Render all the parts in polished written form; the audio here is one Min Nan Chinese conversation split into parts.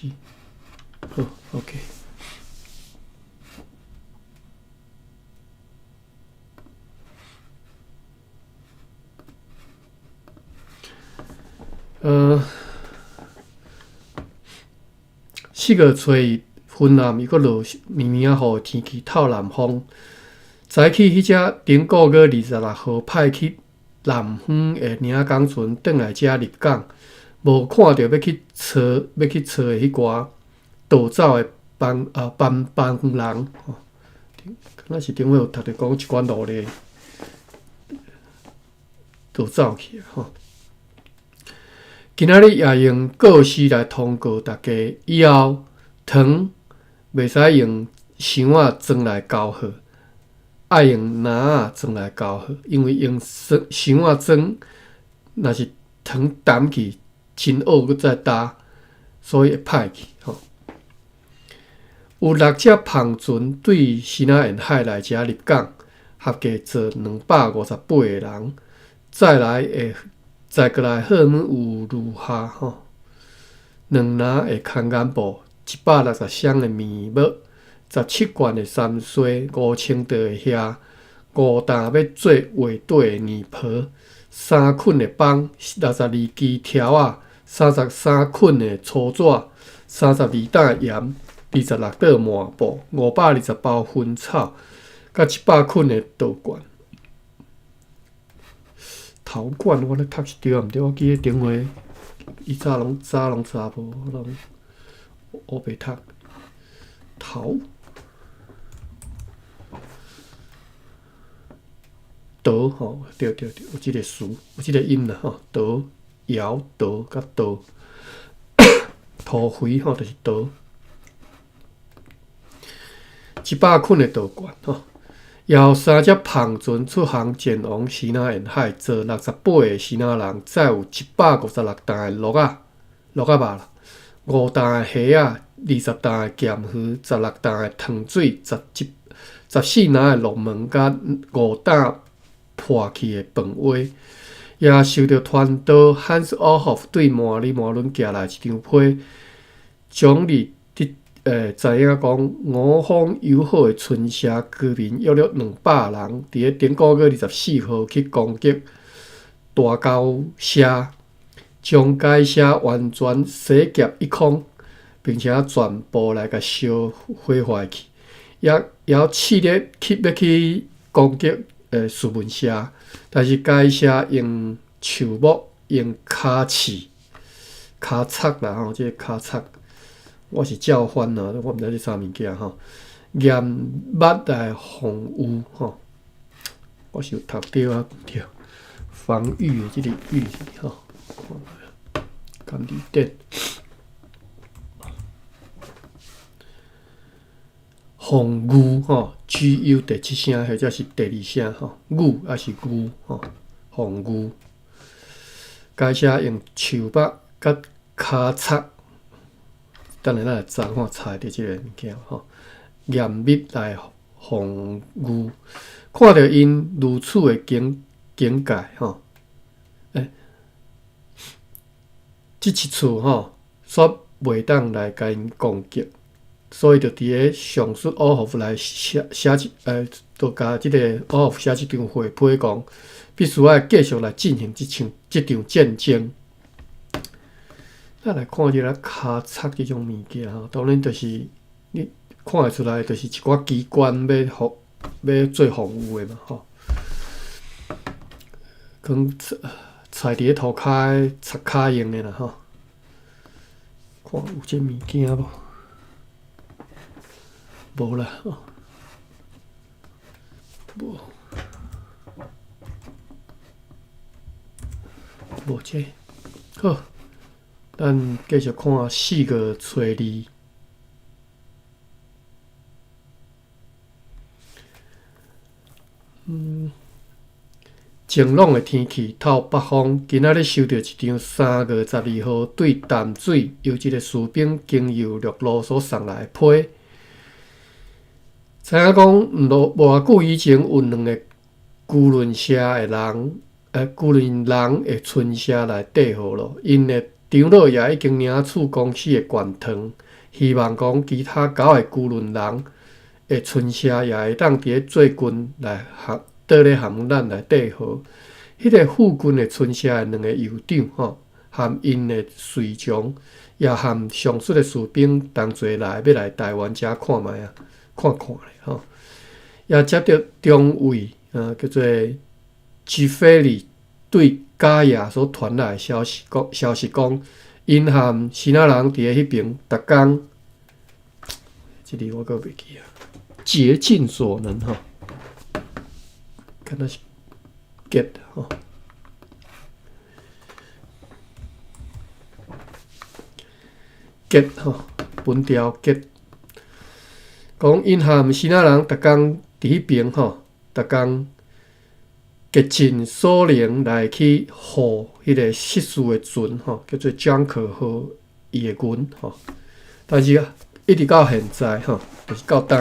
是，好，OK。4月初一，云南又阁落绵绵仔雨的天气，透南风。早起彼只顶个月26号派去南方的领港船转来遮入港，无看著欲去揣的彼寡逃走的帮啊帮帮人吼。敢若是顶回有读著讲一寡奴隶逃走去吼。今仔日也用告示来通告大家，以后糖袂使用箱仔装来交货，爱用篮仔装来交货，因为用箱仔装，若是糖澹去，真僫阁再焦，所以会歹去吼。有六隻帆船對支那沿海來遮入港，合計載258個人。再來會載過來號碼有如下吼：兩籃的空眼布，160箱的麵帽，17罐的三荽，5000袋的蝦，5擔欲做畫底的硬皮，3捆的枋，62支條仔，33捆的粗紙，32擔鹽，26袋麻布，520包薰草，佮100捆的陶罐。陶罐我咧讀是對抑毋對？我記得頂回伊早攏查無，我攏烏白讀。陶陶吼，對對對，有這个詞，有這个音啦吼。陶窯陶佮陶土肥吼，就是陶。100捆的陶罐吼。有三隻帆船出航前往支那沿海，載68個支那人，載有156擔的鹿仔、鹿仔肉啦，5擔的蝦仔，20擔的鹹魚，16擔的糖水，14籃的鹿毛，佮5擔破去的飯糰。也受著傳道漢斯·奧霍夫對馬里馬倫寄來一張批，將你知影講，五方友好的村社居民約略200人，佇咧頂個月24號去攻擊大溝社，將該社完全洗劫一空，並且全部來共燒毀壞去。也也試咧去欲去攻擊士文社，但是該社用樹木、用跤刺、跤插啦吼，這个跤插。我是照翻啦，我毋知這啥物件吼。嚴密來防禦吼，我是有讀著啊，對，防禦的這个禦吼，看字典。防禦吼，G U 第七聲或者是第二聲吼，禦抑是御吼，防禦。該社用樹木佮跤插。等下咱來查看查會著這个物件吼，嚴密來防禦，看著𪜶如此的警戒吼，這一次吼，煞袂當來共𪜶攻擊，所以就佇咧上述奧霍夫來寫寫一，就共這个奧霍夫寫這張回批講，必須愛繼續來進行這場戰爭。咱來看這个跤插這種物件吼，當然就是你看會出來，就是一寡機關欲做防禦的嘛吼。可能踩佇咧塗跤插跤用的啦吼。看有這物件無？無啦吼，無，無這個，好。咱繼續看4月初二。晴朗的天氣，透北風。今仔日收著一張3月12號對淡水由一個士兵經由陸路所送來的批。知影講，無偌久以前有兩个居倫社的人，居倫人的村社來綴號囉，𪜶的長老也已經領取公司的懸託，希望講其他九个龜崙人的村社也會當佇咧最近來合，倒咧含咱來綴和。彼個附近的村社的兩个酋長吼，含𪜶的隨從，也含上述的士兵同齊來，欲來台灣遮看覓啊，看看咧吼。也接著中尉叫做吉菲里對嘉亞所傳來的消息講，消息講，𪜶含支那人佇咧彼爿逐工，這裡我閣袂記啊，竭盡所能吼，敢若是竭吼，竭吼，本調竭，講𪜶含支那人逐工佇彼爿吼，逐工。竭盡所能來去護彼个失事的船吼，叫做 Junker 號伊的銀吼。但是一直到現在吼，就是到今，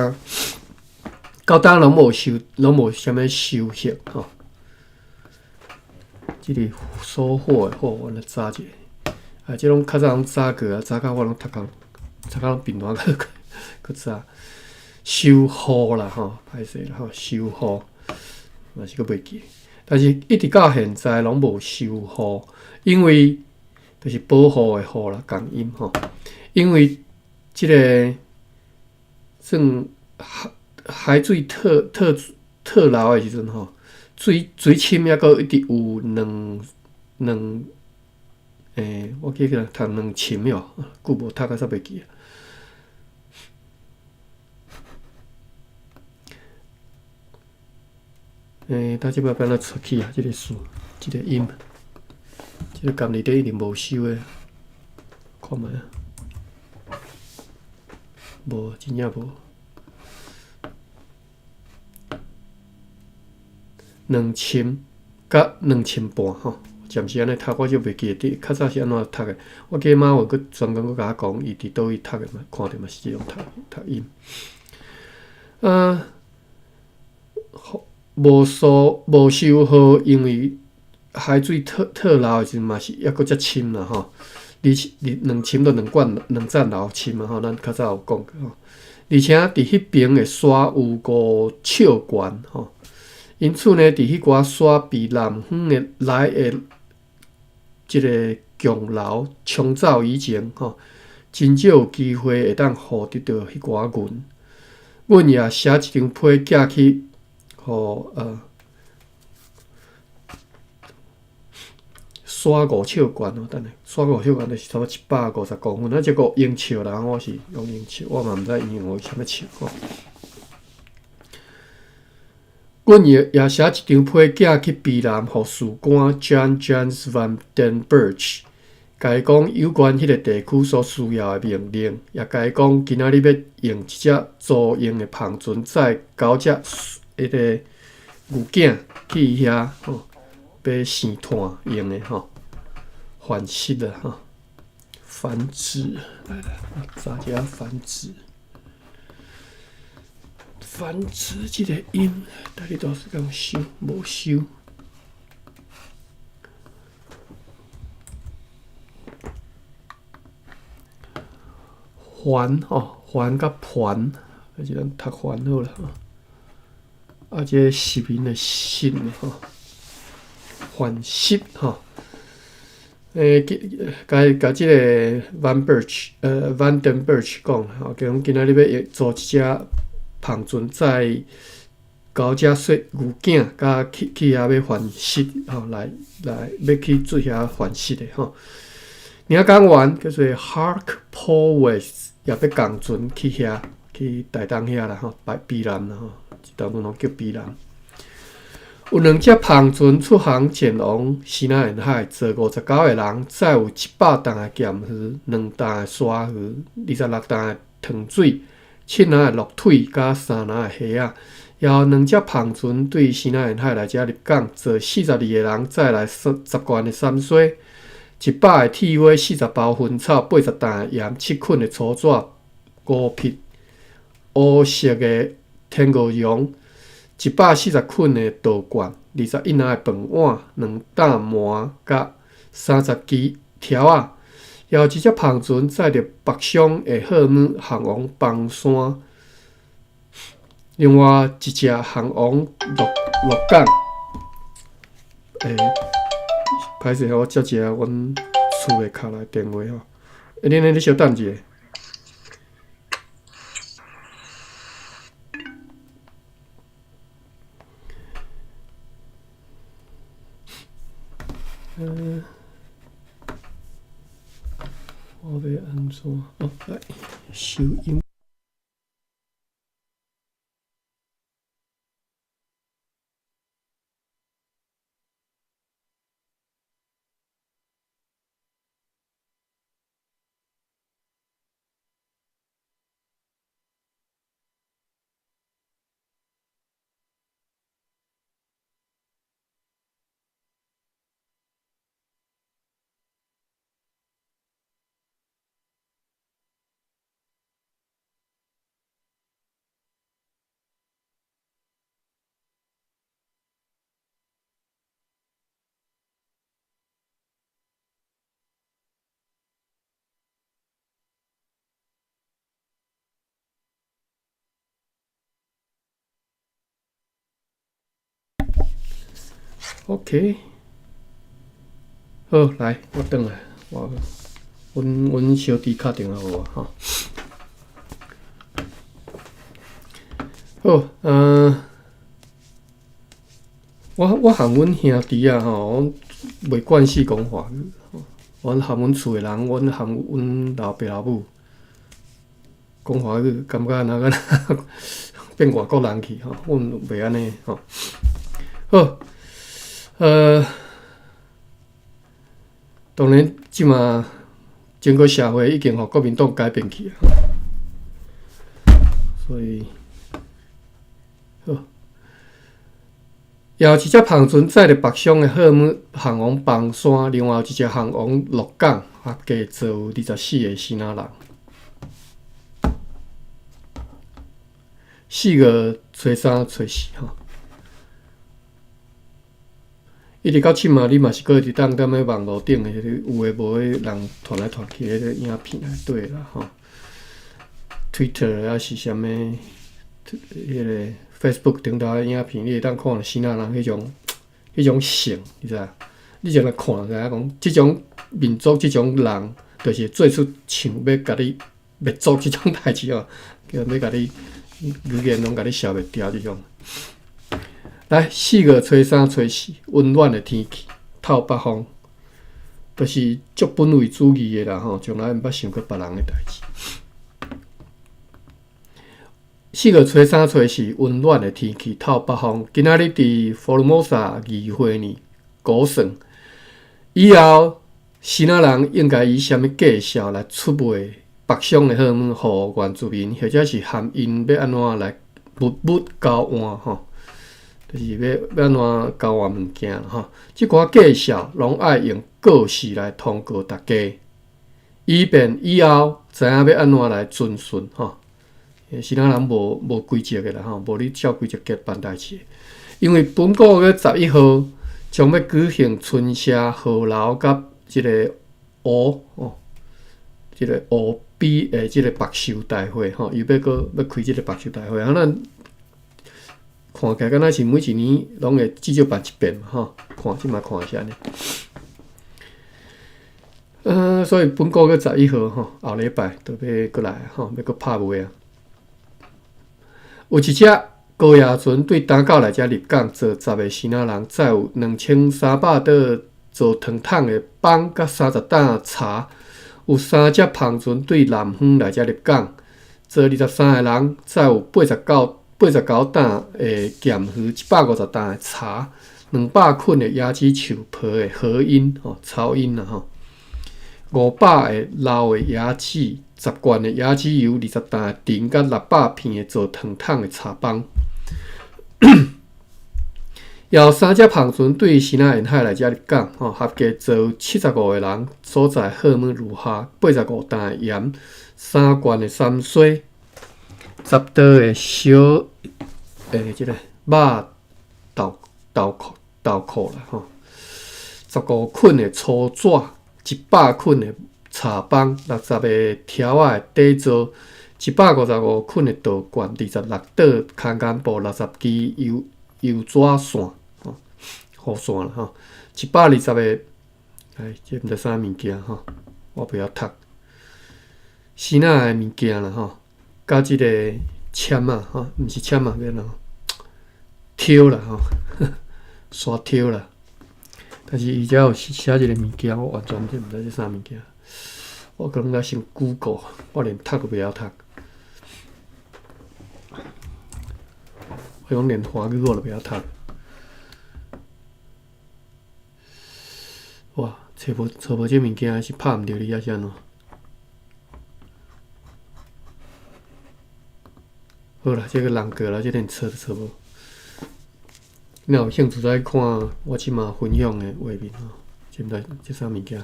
到今攏無收，攏無啥物收穫吼。這个收穫的貨，我來查一下。啊，這攏較早攏查過啊，查到我攏讀工，讀到攏貧惰閣閣查。收穫啦吼，歹勢啦吼，收穫嘛是閣袂記。但是一直到現在攏無修護，因為就是保護的護啦，仝音吼。因為這个算海海水退退退流的時陣吼，水水深猶閣一直有兩兩，我記得讀兩深喲，久無讀啊，煞袂記。欸，這擺欲按怎出去啊？這个字，這个音，這个含字底一定無收的，看覓啊？無，真正無。兩深佮兩深半吼，暫時按呢讀，我就袂記得較早是按怎讀的。我記得馬雲閣專工閣共我講，伊佇佗位讀的嘛，看著嘛是這種讀讀音。啊，無收無收好，因為海水退退流的時陣嘛是猶閣遮深啦吼。而且兩深都兩罐兩層樓深啊吼，咱較早有講過吼。而且佇彼爿的沙有五尺懸吼，因此呢，佇彼寡沙被南方的來的這个強流沖走以前吼，真少有機會會當獲得著彼寡銀。阮也寫一張批寄去。予沙五尺懸哦，等下，沙五尺懸就是差不多150公分，啊，這個英尺啦，我是用英尺，我嘛毋知𪜶用啥物尺吼。阮也也寫一張批寄去卑南，予士官 Jan Jans van den Berg，共伊講有關彼个地區所需要的命令，也共伊講今仔日欲用一隻租用的帆船載九隻。彼个牛囝去遐吼，欲生炭用的吼，繁殖啦吼，繁殖來來，我查一下繁殖，繁殖這个音，到底多時間收無收？繁吼，繁佮盤，還是咱讀繁好啦吼。啊，這个殖民的殖吼，繁殖吼，共共這个 Van Berg，Van den Berg 講吼，講今仔日欲租一隻帆船載九隻細牛囝，佮去去遐欲繁殖吼，來來欲去做遐繁殖的吼。領港員叫做 Hark Powes，也欲仝船去遐去台東遐啦吼，卑南啦吼。當陣攏叫卑南。有兩隻帆船出航前往西南沿海，載59個人，載有100擔的鹹魚、兩擔的沙魚、26擔的糖水、七籃的鹿腿佮三籃的蝦仔。也有兩隻帆船對西南沿海來遮入港，載42個人，載來十十罐的三沙、100个鐵花、40包薰草、80擔的鹽、七捆的粗紙、五匹烏色的天鵝絨、140捆的稻罐、21籃的飯碗、兩擔糜佮30支條仔。也有一隻帆船載著北商的貨物航往枋山，另外一隻航往鹿鹿港。欸，歹勢，我接一下阮厝的敲來電話吼。欸，恁你小等一下。嗯，我欲按怎？哦，來收音。OK，好，來，我轉來，我，阮阮小弟敲電話予我吼。好，我我和阮兄弟仔吼，阮袂慣勢講華語，阮和阮厝的人，阮和阮老爸老母講華語，感覺若敢若變外國人去吼，阮袂按呢吼。好，當然，這馬整個社會已經予國民黨改變去啊，所以，好，也有一隻帆船載著北商的貨物航往枋山，另外有一隻航往鹿港，合計載有24個支那人。4月初三、初四吼。一直到這馬，你嘛是閣會當踮咧網路頂的彼个有的無的人傳來傳去彼个影片內底啦吼。Twitter 抑是啥物，彼个 Facebook 頂頭的影片，你會當看著支那人彼種彼種性，你知影？你就來看知影講，這種民族、這種人，就是做出像欲共你滅族這種代誌哦，叫欲共你語言攏共你消滅掉這種。來，4月初三、初四，溫暖的天氣，透北風，就是足本位主義的啦吼，從來毋捌想過別人的代誌。4月初三、初四，溫暖的天氣，透北風。今仔日佇福爾摩沙議會呢，估算以後，支那人應該以啥物價數來出賣北商的貨物予原住民，或者是含𪜶欲按怎來物物交換吼？就是欲欲按怎交換物件吼？這寡價數攏愛用告示來通告大家，以便以後知影欲按怎來遵循吼。支那人無無規則的啦吼，無咧照規則去辦代誌。因為本個月11號將欲舉行春社河流佮這个湖哦，這个湖比的這个白壽大會吼，伊欲閣欲開這个白壽大會，啊，咱看起來敢若是每一年攏會至少辦一遍嘛吼，看這馬看是按呢。所以本個月11號吼，後禮拜就欲閣來吼，欲閣拍賣啊。有一隻高壓船對東港來遮入港，載10個支那人，載有2300桌做糖桶的枋，佮30擔茶。有三隻帆船對南方來遮入港，載23個人，載有89擔的鹹魚，150擔的茶，200捆的椰子樹皮的禾秧吼草秧啦吼，500个老的椰子，10罐的椰子油，20擔的甜，佮600片的做糖桶的茶枋。也有三隻帆船對支那沿海來遮入港，吼，合計載有75個人，所載貨物如下：85擔的鹽，3罐的三水，10桌的小欸，這个肉豆豆殼豆殼啦吼，15捆的粗紙，100捆的插枋，60个柱仔的底座，155捆的道具，26桌空间布，60支油油纸伞，吼，雨伞啦吼，120个，哎，这毋知啥物件吼，我袂晓读，生仔的物件啦吼，佮这个签仔吼，毋是签仔，欲按怎挑啦吼，刷挑啦。但是伊遮有写一个物件，我完全真毋知这啥物件。我可能爱先 Google，我连读都袂晓读。我讲连华语我都袂晓读。哇，揣无揣无这物件是拍毋著你抑是按怎？好啦，这个人过啦，这连揣都揣无。你若有兴趣再看我这马分享的画面吼，这毋知这啥物件？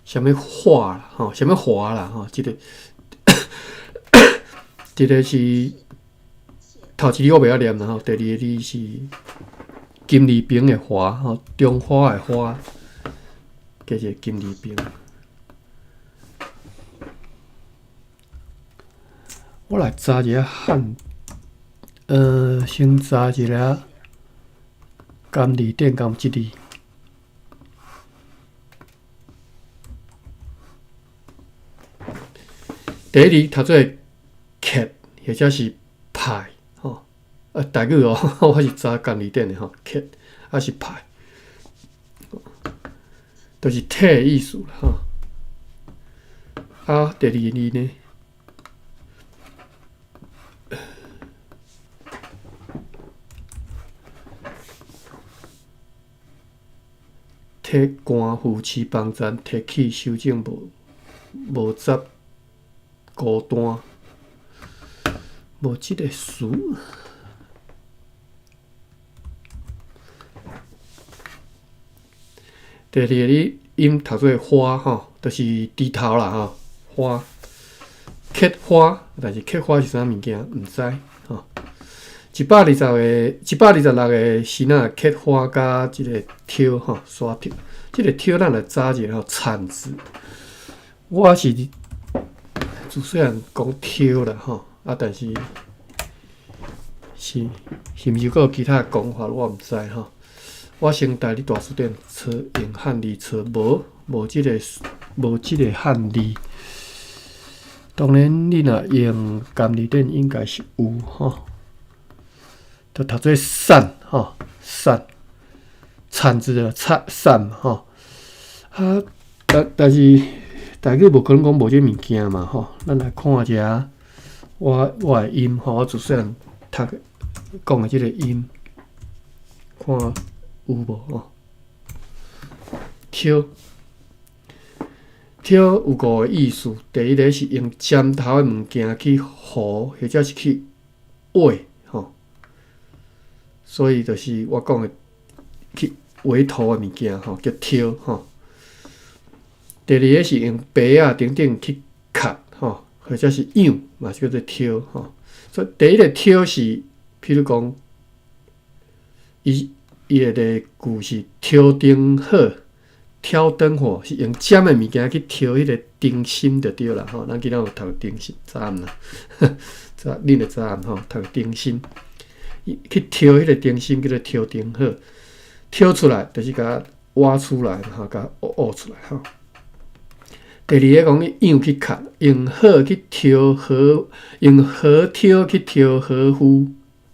啥物花啦吼？啥物花啦吼？这个，这个是头一字我袂晓念啦吼，第二个字是金字边的华吼，中华的华，加一个金字边。我来查一下汉，先查一下。甘字典敢有这字？第一字读做刻，或者是派，吼。啊，台语哦，我是查甘字典的吼，刻抑是派，就是体的意思啦，吼。啊，第二字呢？提官扶持帮赞，提起修正无无杂孤单，无这个词。第二个你音读做花吼，就是猪头啦吼，花，刻花，但是刻花是啥物件？毋知吼。120个，126个时仔刻花佮这个挑吼，刷挑，这个挑咱来查一下吼，铲子。我是自细汉讲挑啦吼，啊，但是是是毋是阁有其他讲法，我毋知吼。我先带你大辞典查用汉字查，无无这个无这个汉字。当然，你若用甘字典应该是有吼。就读做铲吼，铲，铲子的铲铲吼。啊，但但是台语无可能讲无这物件嘛吼。咱来看一下我我的音吼，我自细汉读讲的这个音，看有无吼？挑挑有五个意思，第一个是用尖头的物件去糊，或者是去挖吼。所以就是我讲的去挖土的物件吼，叫挑吼。第二个是用耙仔等等去割吼，或者是养嘛是叫做挑吼。所以第一个挑是，譬如讲，伊伊的例句是挑灯火，挑灯火是用尖的物件去挑彼个灯芯就对啦吼。咱囡仔有读灯芯，早暗啦，早恁会早暗吼，读灯芯，去挑彼个灯芯叫做挑灯火，挑出来就是共挖出来吼，共挖出来吼。第二个讲你养去割，用火去挑禾，用禾挑去挑禾夫，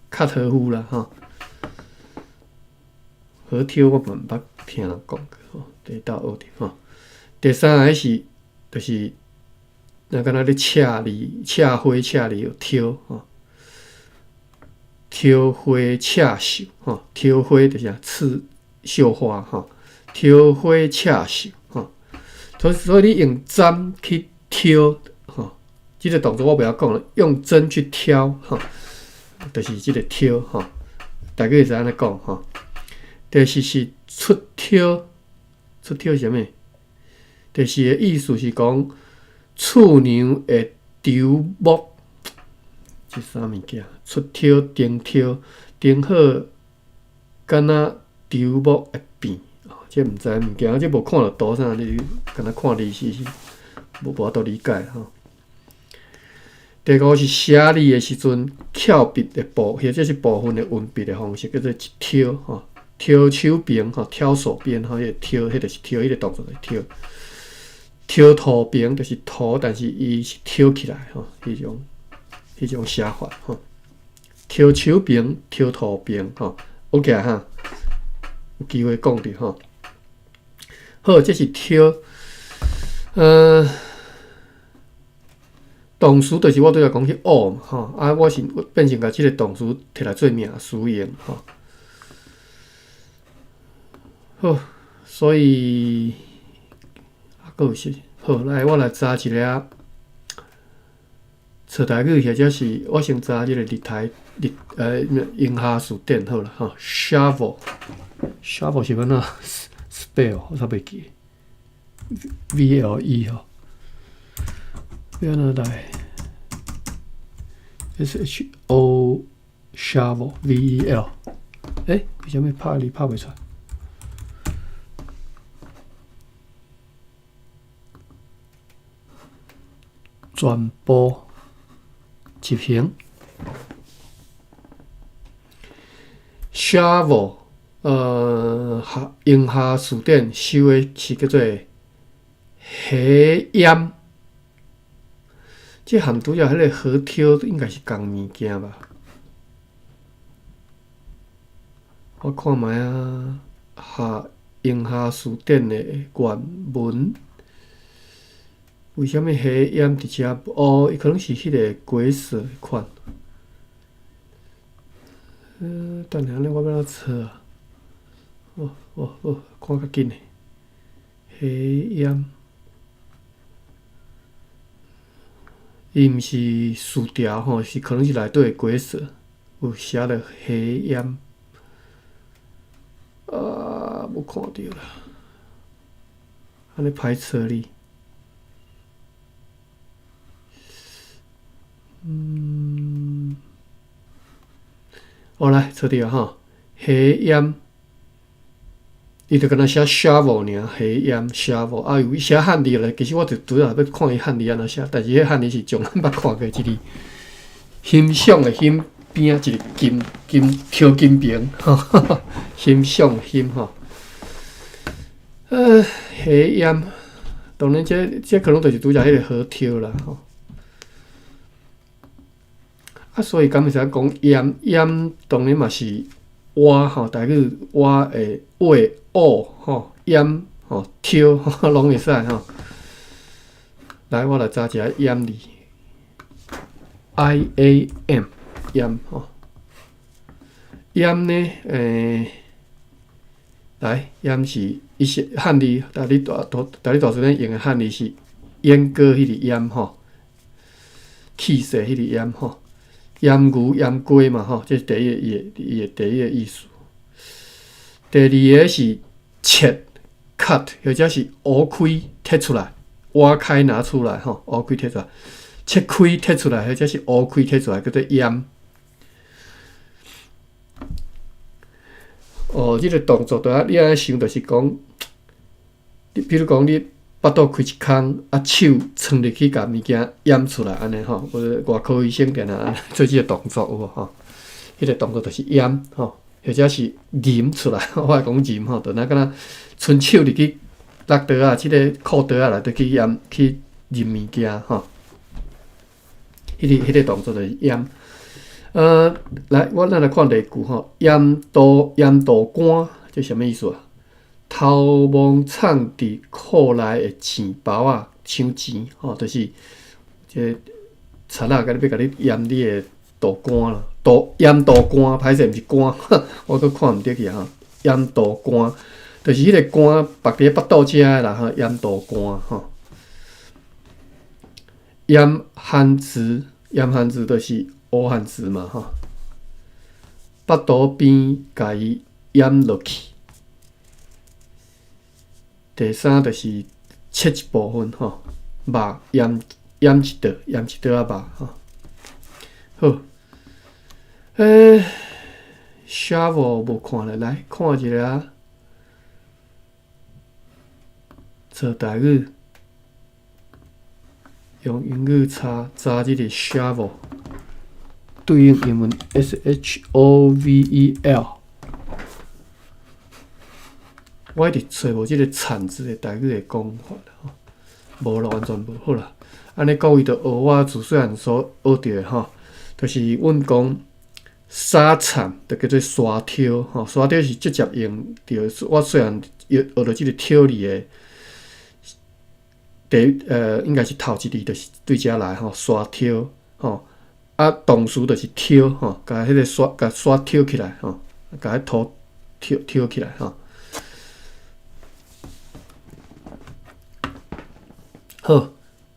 割禾夫啦吼。禾挑我嘛毋捌听人讲过吼，伫倒学著吼。第三个是，就是，若敢若咧赤字、赤花、赤字有挑吼，挑花赤绣吼，挑花就是啥刺绣花吼，挑花赤绣。所以你用针去挑，吼，这个动作我袂晓讲了。用针去挑，吼，就是这个挑，吼，大概是按呢讲，吼。第四是出挑，出挑是啥物？第四个意思是讲厝娘的筹木，这啥物件？出挑、灯挑、灯好，敢若筹木会变。这毋知物件，这无看著图啥，你敢若看字是是無法度理解吼。第五是寫字的時陣，翹筆的部，或者是部分的運筆的方式，叫做一挑吼，挑手邊吼，挑手邊吼，彼個挑，彼就是挑，彼個動作就是挑。挑塗邊就是塗，但是伊是挑起來吼，彼種寫法吼。挑手邊，挑塗邊吼，OK 哈，有機會講著吼。好，這是挑，動詞就是我拄才講去挖嘛吼，啊，我是變成共這个動詞摕來做名詞用吼。好，所以啊，閣有啥？好，來，我來查一下揣台語，或者是我先查這个日台日英哈詞典好啦吼。Shovel，shovel 是按怎 spell？我煞袂記，V L E 吼。欲按怎來？S H O shovel V E L，欸，為啥物拍字拍袂出來？全部執行。Shovel，英哈詞典收的是叫做河淹。這含拄才彼个河挑應該是仝物件吧？我看覓啊，哈英哈詞典的原文，為啥物河淹佇遮？哦，伊可能是彼个鬼蛇款。等下按呢我欲按怎揣啊？哦哦哦，看較緊的，河淹。伊毋是詞條吼，是可能是內底的鬼蛇有寫著河淹，啊，無看著啦，按呢歹揣你。好來揣著吼，河淹。伊就敢若寫 shovel 爾，河淹 shovel，啊有寫漢字咧。其實我就拄仔欲看伊漢字按怎寫，但是彼漢字是從來毋捌看過一字，欣賞的欣邊仔一個金金挑金邊，欣賞欣吼。河淹，當然這可能就是拄才彼個河挑啦吼。啊，所以敢會使講淹淹，當然嘛是挖吼，台語挖的挖挖吼，淹吼挑攏會使吼。來，我來查一下淹字，I A M 淹吼。淹呢，來淹是伊是漢字，台語大辭典用的漢字是閹割彼個閹吼，氣勢彼個閹吼，閹牛閹雞嘛吼，這是第一個伊的第一個意思。第二个是切 cut，或者是挖開剔出來，挖開拿出來吼，挖開剔出來，切開剔出來，或者是挖開剔出來，叫做閹。哦，這個動作就啊，你按呢想，就是講，你比如講你腹肚開一空，啊手藏入去，共物件閹出來，按呢吼，外科醫生定定做這個動作有無吼？彼個動作就是閹吼，或者是啉出來，我會講啉吼，就若敢若伸手入去落袋仔，這个褲袋仔內底去閹去啉物件吼。彼個動作就是閹。來，咱來看例句吼，閹肚閹肚肝，這啥物意思啊？頭毛藏佇褲內的錢包仔，搶錢吼，就是這賊仔共你欲共你閹你的肚肝啦，肚閹肚肝，歹勢毋是肝，我閣看毋著去啊吼，閹肚肝，就是彼個肝縛佇腹肚遮的啦吼，閹肚肝吼。閹番薯，閹番薯就是烏番薯嘛吼，腹肚邊共伊閹落去。第三就是切一部分吼，肉閹閹一道，閹一道仔肉吼。好，shovel 無看咧，來看一下，做台語。用英語查查這個 shovel，對應英文 shovel。我一直揣無這個鏟子的台語的講法吼，無咯，完全無。好啦，按呢各位著學我自細漢所學著的吼，就是阮講沙鏟，就叫做沙挑吼，沙挑是直接用著我細漢學著這個挑字的第應該是頭一字，就是對遮來吼，沙挑吼，啊動詞就是挑吼，共彼個沙共沙挑起來吼，共彼土挑挑起來吼。好，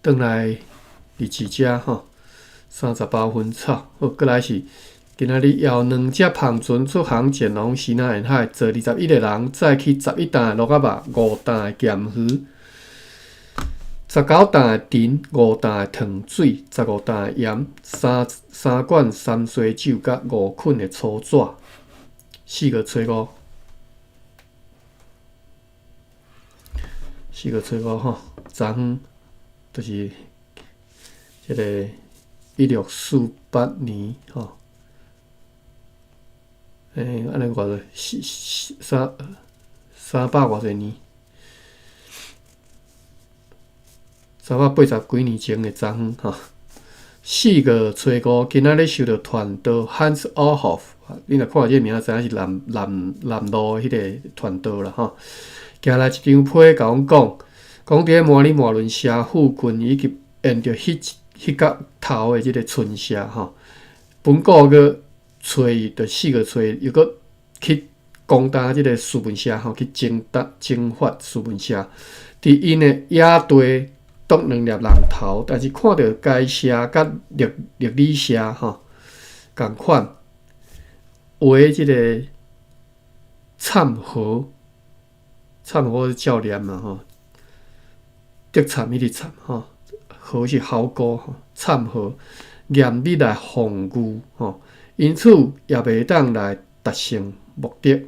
轉來日誌遮吼，38分草。好，閣來是今仔日邀兩隻帆船出航前往西南沿海，載21個人，載去11擔的鱸仔肉、5擔的鹹魚、19擔的甜、5擔的糖水、15擔的鹽、三三罐三西酒，佮5捆的粗紙。4月初5，4月初5吼，昨昏就是這個1648年吼，欸，按呢偌濟四四三三百偌濟年，380幾年前的昨昏吼。4月初5，今仔日收著傳道 Hans Ohoff，你若看這個名，知影是南南南路的彼個傳道啦吼。寄來一張批，共阮講，講佇咧摩里馬倫社附近以及沿著彼彼角頭的這個村社吼，本個月初一，就4月初一，又閣去攻打這個斯文社吼，去征打征伐斯文社，佇𪜶的野地剁兩粒人頭，但是看著該社佮力力理社吼仝款畫這個懺河，懺河是照念嘛吼，得懺彼個懺吼，河是壕溝吼，懺河嚴密來防禦吼，因此也袂當來達成目的。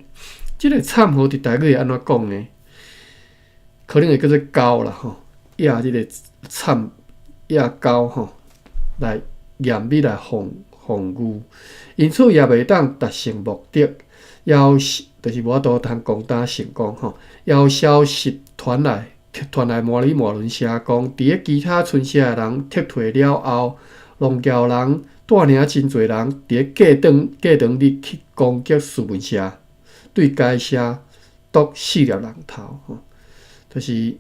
這個懺河佇台語會按怎講呢？可能會叫做溝啦吼。掖這個懺掖溝吼，來嚴密來防防禦，因此也袂當達成目的。要是就是無法度通攻打成功吼。有消息傳來，傳來摩里馬倫社講，佇咧其他村社的人撤退了後，龍橋人帶領真濟人佇咧過轉過轉日去攻擊斯文社，對該社剁四粒人頭吼，就是。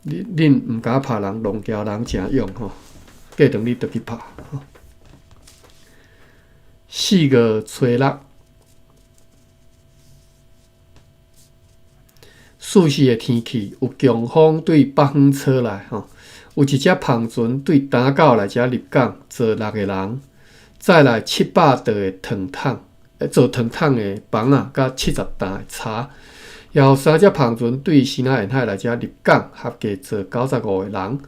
恁恁毋敢拍人，龍橋人誠勇吼，過轉日就去拍。4月初6，四時的天氣有強風對北方吹來吼，有一隻帆船對打狗來遮入港，載六個人，載來700袋的糖桶，做糖桶的枋仔，佮70擔的柴。也有三隻帆船對西南沿海來遮入港，合計載95個人。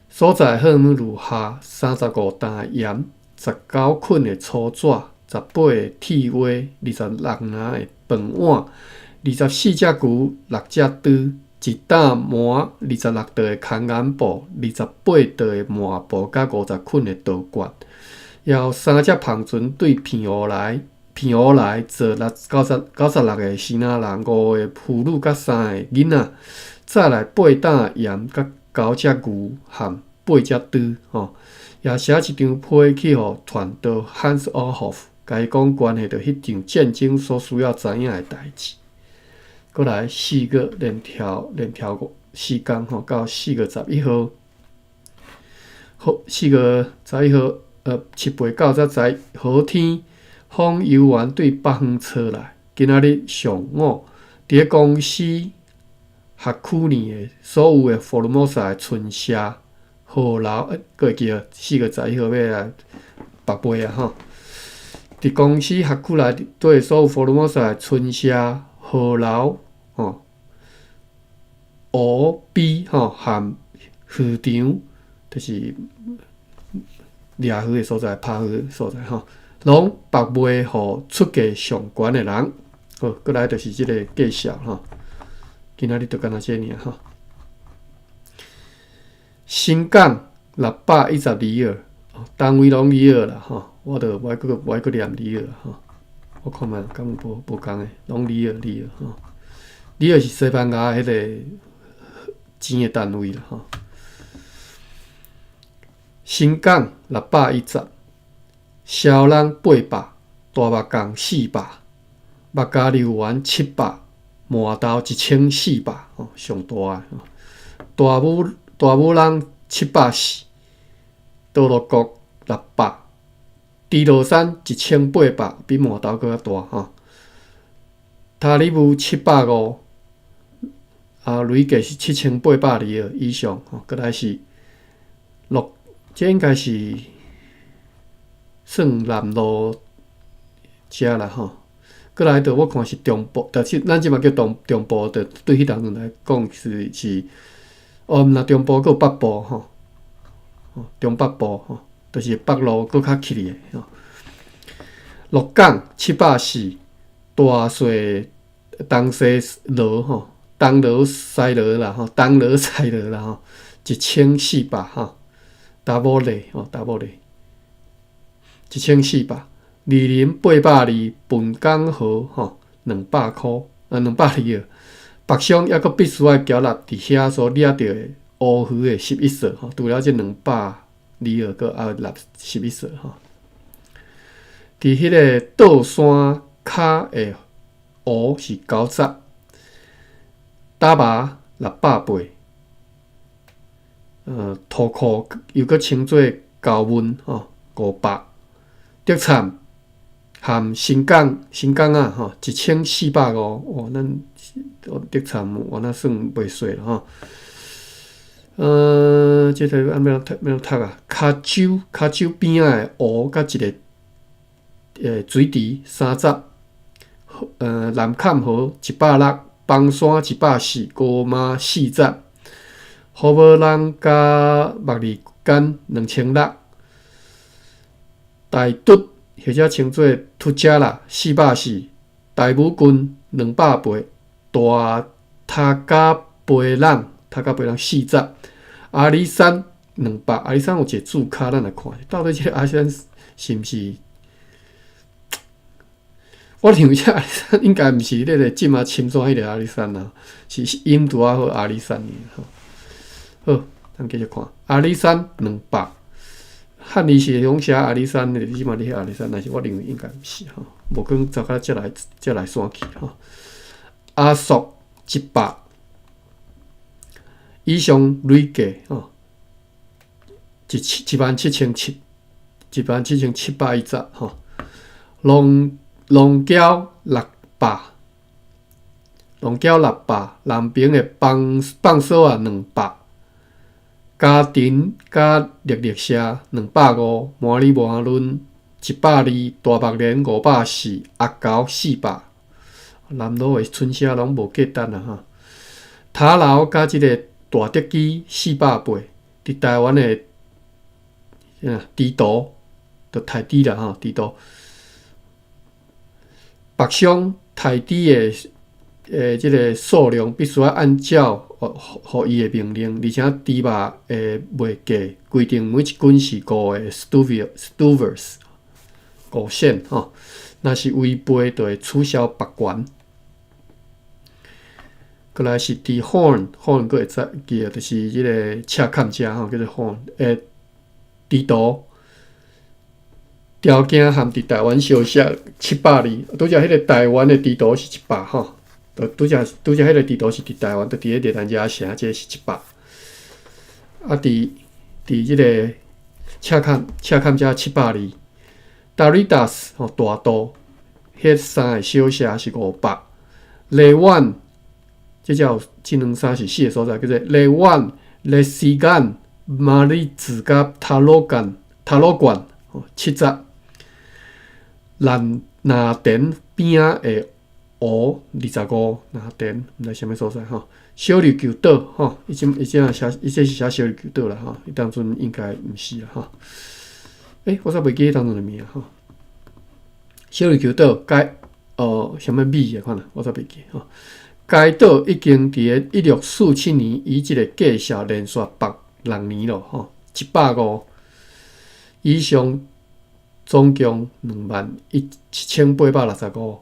所載貨物如下：35擔的鹽、19捆的粗紙、18個鐵鍋、26籃的飯碗、24隻牛、6隻豬、1擔糜、26袋的空眼布、28袋的麻布，佮50捆的稻秆。也有三隻帆船對澎湖來。澎湖來載六九十九十六個支那人、五個婦女佮三個囡仔，載來8擔鹽佮九隻牛和八隻豬吼，也寫一張批去予傳道 Hans Ohoff，共伊講關係著彼場戰爭所需要知影的代誌。閣來四月連跳連跳五四工吼，到4月11號，好4月11號，七八九才知好天。風猶原對北方吹來。今仔日上午，佇咧公司學區內的所有的福爾摩沙的村社河流，閣會記得4月11號欲來北賣啊吼！佇公司學區內底所有福爾摩沙的村社河流吼，湖陂吼和漁場，就是掠魚的所在、拍魚的所在吼。攏白賣予出價上懸的人。好，閣來就是這個介紹吼。今仔日就干焦這爾吼。新港610里爾，單位攏里爾啦吼，我著無愛閣無愛閣念里爾吼。我看覓敢有無無仝的，攏里爾里爾吼。里爾是西班牙彼個錢的單位啦吼。新港610，蕭朗800，大目港400，目加柳園700，饃頭1400，吼，上大的。大武大武朗740，多樂國600，豬落山1800，比饃頭閣較大吼。塔里武750，啊，累計是7800里爾以上吼。閣來是六，這應該是算南路遮啦吼。閣來著我看是中部，但是咱這馬叫中中部，著對彼當陣來講是是，哦，毋若中部，閣有北部吼，中北部吼，就是北路閣較起去的吼。鹿港740，大細東西螺吼，東螺西螺啦吼，東螺西螺啦吼，1400吼，達摩里吼，達摩里1400。二林820，笨港河吼200箍，啊200里爾。北商抑閣必須愛繳納佇遐所掠著的烏魚的11索吼，除了這200里爾，閣愛納十一索吼。佇彼個倒山跤的湖是90，打麻680，塗庫又閣稱做高溫吼500，竹杉含新港新港仔吼1450，哇，咱竹杉原來算袂細啦吼。這個按欲怎讀欲怎讀啊？跤洲跤洲邊仔的湖佮一個水池30，南崁河160，枋山140，高媽40，好無人佮麥二間2600，大拄或者稱做土遮啦440，大武郡280，大頭甲背朗頭甲背朗40，阿里山200，阿里山有一個註跤，咱來看，到底這個阿里山是毋是？我認為這阿里山應該毋是那個這馬深山彼個阿里山啦，是印度仔好阿里山爾。好，咱繼續看阿里山兩百，漢字是攏寫阿里山的，你這馬咧阿里山，但是我認為應該毋是吼，無講走到遮來遮來山去吼。阿索100以上累計吼，一七一萬七千七，17,710吼，龍龍嬌600，龍嬌六百，南平的放放索仔200，嘉田佮力力社250，摩里摩倫120，大目連540，阿猴400，南路的村社攏無簡單啊吼。塔樓佮這個大竹基480，佇台灣的豬肚，就刣豬啦吼，豬肚。北商刣豬的這個數量必須愛按照予伊的命令，而且豬肉的賣價規定每一斤是5個 stuvers 5仙吼，若是違背就會取消縛權。過來是佇 Hoorn，Hoorn 閣會知記得，就是這個赤崁遮吼，叫做 Hoorn 的豬肚。條件含佇台灣小說720，拄才彼個台灣的豬肚是100吼，拄才拄才彼個豬肚是佇台灣，就佇咧熱蘭遮城，這個是一百。啊，佇佇這個赤崁赤崁遮720，達里達斯吼大肚，彼三个小社是500，雷萬，這才有這兩三是四个所在，叫做雷萬、雷西干、馬里茲佮塔羅干、塔羅縣，70。南南田邊仔的湖25，南田毋知啥物所在吼。小琉球島吼，伊這伊這寫伊這是寫小琉球島啦吼，伊當陣應該毋是啦吼。欸，我煞袂記彼當陣的名吼。小琉球島該哦，啥物米的款啊，我煞袂記吼。該島已經佇咧1647年以這個介紹連續縛6年咯吼。150，以上總共21,865。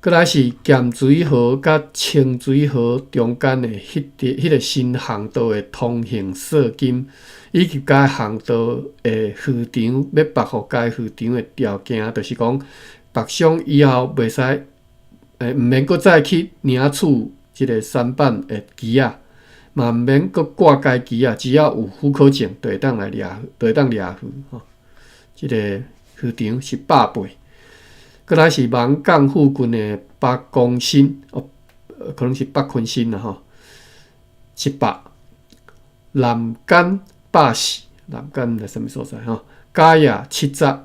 閣來是鹹水河佮清水河中間的彼個新航道的通行稅金，以及該航道的漁場欲撥予該漁場的條件，就是講北上以後袂使，毋免閣再去領取這个舢板的旗仔，嘛毋免閣掛該旗仔，只要有許可證就會當來掠，就會當掠魚吼。這个漁場是100倍。閣來是網港附近的北公新，哦，可能是北昆新啦吼，100，南竿140，南竿佇啥物所在吼？嘉義70，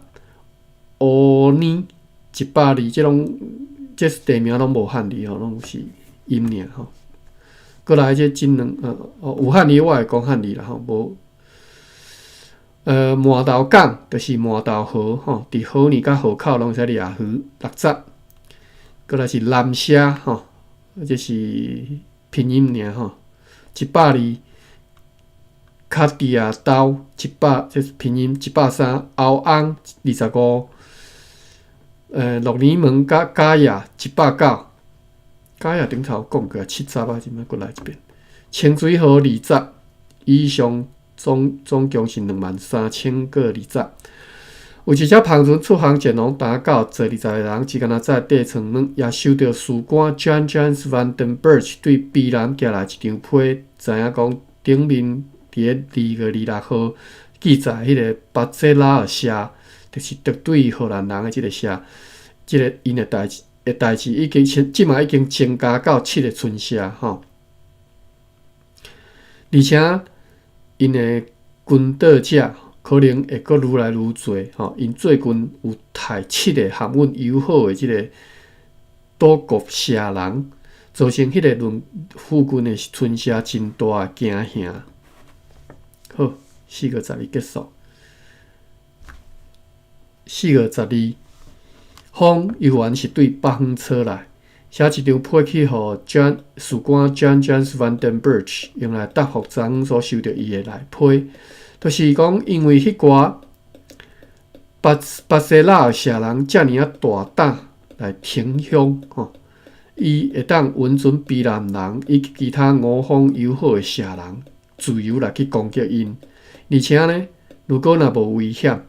烏尼120，這攏這地名攏無漢字吼，攏是音爾吼。閣來這這兩哦，有漢字我會講漢字啦吼，無。饃頭港就是饃頭河吼，佇河里佮河口攏會使掠魚60。閣來是南社吼，這是拼音爾吼，120。卡地亞島100，這是拼音130。歐翁25。鹿耳門佮嘉義190。嘉義頂頭講過70啊，這擺閣來一遍。清水河20，以上。總共是23,020。有一隻帆船出航前往打到坐20個人，只干焦載硩床卵，也收著士官 Jan Jansz van den Bergh 對卑南寄來一張批，知影講頂面佇咧2月26號記載彼个巴濟拉爾社，就是敵對荷蘭人的這个社，這个𪜶的代誌已經這馬已經增加到七个村社吼，而且。𪜶的軍隊者可能會閣愈來愈濟吼，𪜶最近有刣七个和阮友好的這个島國社人，造成彼个鄰附近的村社真大的驚嚇。好，4月12結束。4月12，風猶原是對北方吹來。寫一張批去予 Jan 士官 Jan Jansz van den Bergh 用來答覆昨昏所收著伊的內批，就是講因為彼寡巴西拉的社人遮爾仔大膽來挺凶吼，伊會當允准卑南人以及其他五方友好的社人自由來去攻擊𪜶，而且呢，如果若無危險，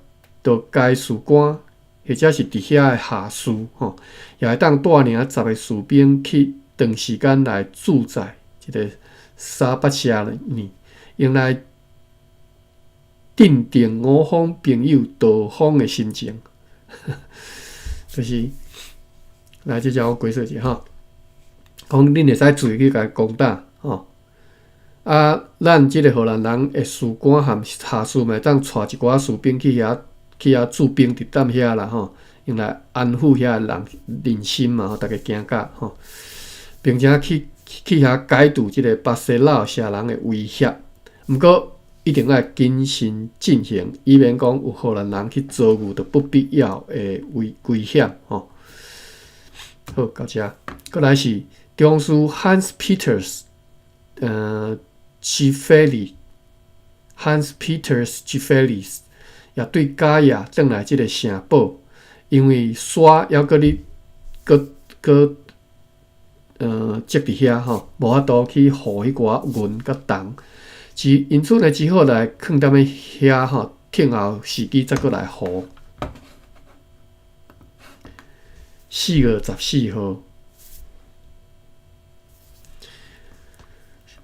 就該士官。或者是佇遐的下士吼，也會當帶領十个士兵去長時間來駐在這个沙巴社呢，用來鎮定五方朋友道訪的心情。就是來，這只我解說一下吼，講恁會使自由去共攻打吼。啊，咱這个荷蘭人的士官和下士嘛會當帶一寡士兵去遐。去遐駐兵佇踮遐啦吼，用來安撫遐人人心嘛吼，逐家驚甲吼，並且去遐解除這个巴西老社人的威脅。毋過一定愛謹慎進行，以免講有荷蘭人去遭遇著不必要的危險吼。好，到遮，閣來是中士 Hans Peters，Gfelli，Hans Peters Gfelli。也對嘉義轉來這个城堡，因為沙猶閣咧，閣閣積佇遐吼，無法度去護彼寡銀佮銅，只因此呢，只好來囥踮咧遐吼，等候時機再閣來護。4月14號。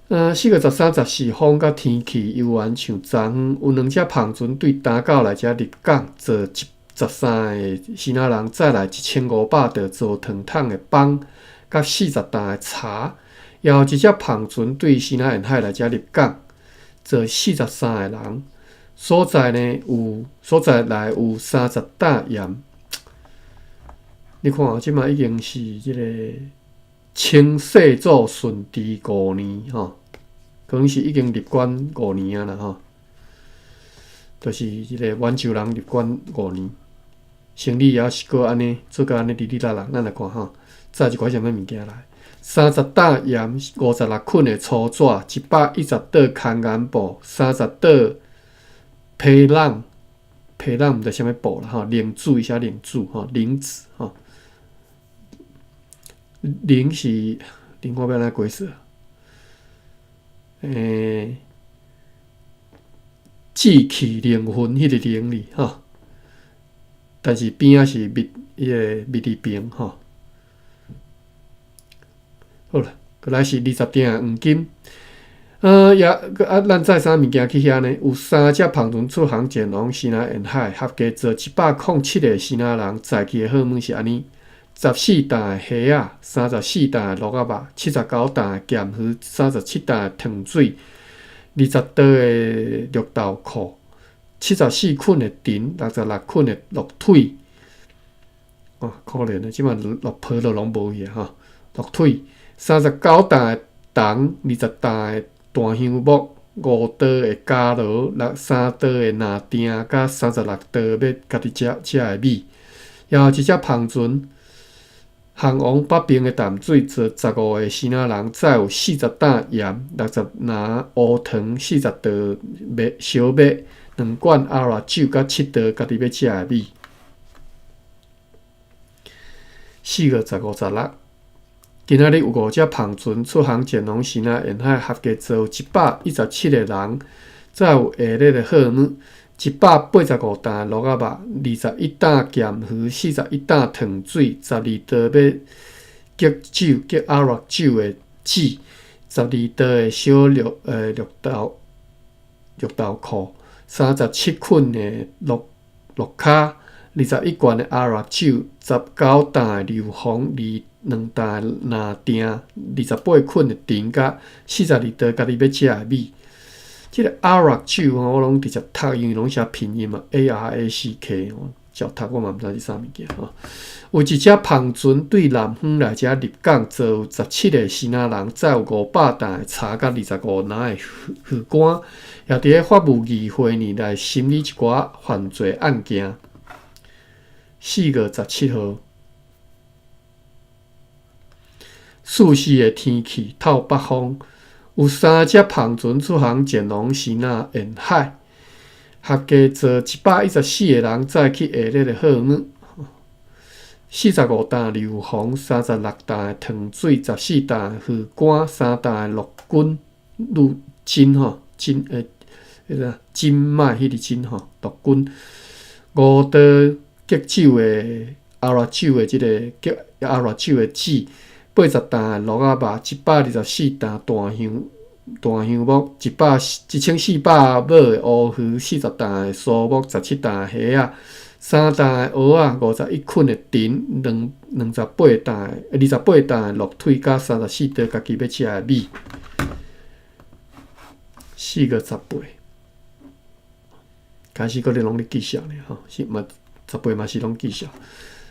4月13、14，風佮天氣猶原像昨昏，有兩隻帆船對打狗來遮入港，坐一13个支那人，載來1500袋做糖桶的枋，佮40担的柴。也有一隻帆船對西南沿海來遮入港，坐43个人，所在呢有所在來有30擔鹽。你看，這馬已經是這個。清世祖順治五年，吼，可能是已經入關五年啊啦，吼，就是這个滿洲人入關五年，生理也是閣按呢做甲按呢哩哩啦啦，咱來看吼，載一寡啥物物件來，30擔鹽，56捆的粗紙，110桌牽鹽布，30桌。皮囊，皮囊毋知啥物布啦吼，靈子寫靈子吼，靈子吼，靈是靈我欲按怎解釋？志氣靈魂彼个靈哩吼，但是邊仔是密彼个密字邊吼。好啦，閣來是20鋅黃金。也啊，咱載啥物件去遐呢？有三隻帆船出航前往西南沿海，合計載107个支那人載去的貨物是按呢：14擔的蝦仔，34擔的鱸仔肉，79擔的鹹魚，37擔的糖水，20桌的綠豆蔻，74捆的藤，66捆的鹿腿。哦，可憐的，這馬鹿皮都攏無去吼，鹿腿，39擔的銅，20擔的檀香木，5桌的伽羅，3桌的藍鋅，佮36桌欲家己食食的米。也有一隻帆船，航往北爿的淡水，載15个支那人，載有40擔鹽、60籃烏糖、40桌麥燒麥、2罐阿拉酒，佮7桌家己欲食的米。4月15、16。今仔日有五隻帆船出航前往支那沿海，合計載有117个人，載有下列的貨物：185擔鱸仔肉，21擔鹹魚，41擔糖水，12桌欲激酒、激阿拉酒的紙，12桌的小綠豆蔻，37捆的鹿鹿跤，21罐的阿拉酒，19擔的硫磺，2擔藍鋅，28捆的藤，佮42桌家己欲食的米。這个阿拉酒吼，我攏直接讀，因為攏寫拼音嘛，A R A C K，照讀我嘛毋知是啥物件吼。有一隻帆船對南方來遮入港，載有17个支那人，載有500擔的柴佮25籃的魚乾，也佇咧法務議會呢來審理一寡犯罪案件。4月17號。四時的天氣透北風，有三隻帆船出航前往支那沿海，合計載114个人，載去下列的貨物：45擔硫磺、36擔的糖水、14擔的魚乾、3擔的鹿筋、鹿筋吼筋彼个筋脈彼个筋吼鹿筋，5桌激酒的阿拉酒的這个激阿拉酒的紙。80擔鱸仔肉，124擔檀香木，1400尾的烏魚，40擔的蘇木，17擔的蝦仔，3擔的蚵仔，51捆的藤，28擔、28擔的鹿腿，佮34桌家己欲食的米。4月18，開始閣咧攏咧記數呢吼，是嘛？十八嘛是攏記數。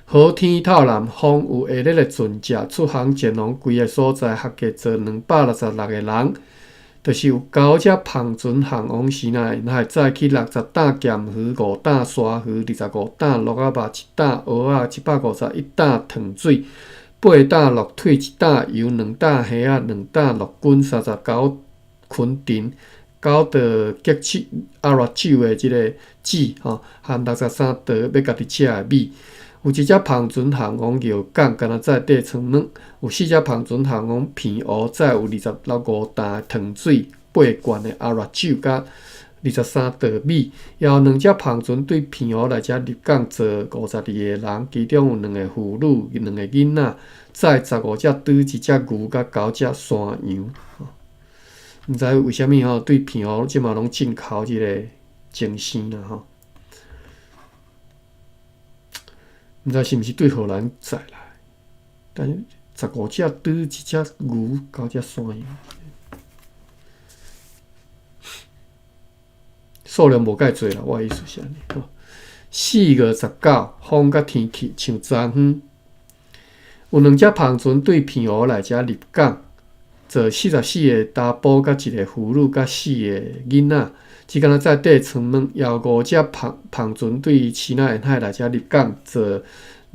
好天透南風，有下列的船隻出航前往規个所在，合計載266个人，就是有九隻帆船航往支那沿海，載去60擔鹹魚、5擔沙魚、25擔鱸仔肉、1擔蚵仔、151擔糖水、8擔鹿腿、1擔油、2擔蝦仔、2擔鹿筋、39捆藤、9桌激酒阿拉酒的這个紙吼，含63桌欲家己食的米。有一隻帆船航往蟯港，敢若載硩床物；有四隻帆船航往澎湖，載有26.5擔糖水、8罐的阿拉酒，佮23桌米。也有兩隻帆船對澎湖來遮入港，載52个人，其中有兩个婦女、兩个囡仔，載15隻豬、一隻牛，佮9隻山羊。毋知為啥物吼，對澎湖這馬攏進口這个精生啦吼。毋知是毋是對荷蘭載來，但是15隻豬、一隻牛、9隻山羊，數量無蓋濟啦。我的意思是按呢吼。4月19，風佮天氣像昨昏，有兩隻帆船對澎湖來遮入港，載44个查埔佮一个婦女佮4个囡仔。只敢若載硩床物，也有五隻帆船對支那沿海來遮入港，載